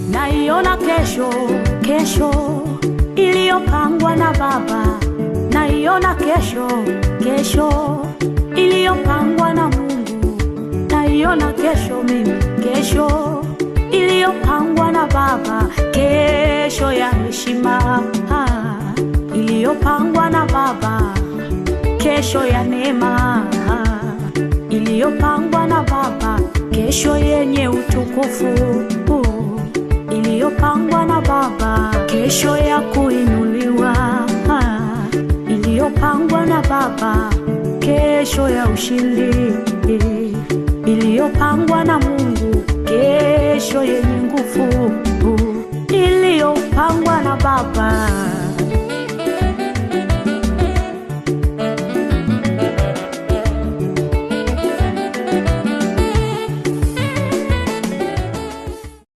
Naiona kesho, kesho iliyopangwa na Baba. Naiona kesho, kesho iliyopangwa na Mungu. Naiona kesho mimi, kesho iliyopangwa na Baba, kesho ya heshima iliyopangwa na Baba, kesho ya neema iliyopangwa na Baba, kesho yenye utukufu iliyopangwa na Baba, kesho ya kuinuliwa iliyopangwa na Baba, kesho ya ushindi iliyopangwa na Mungu, kesho yenye nguvu iliyopangwa na Baba.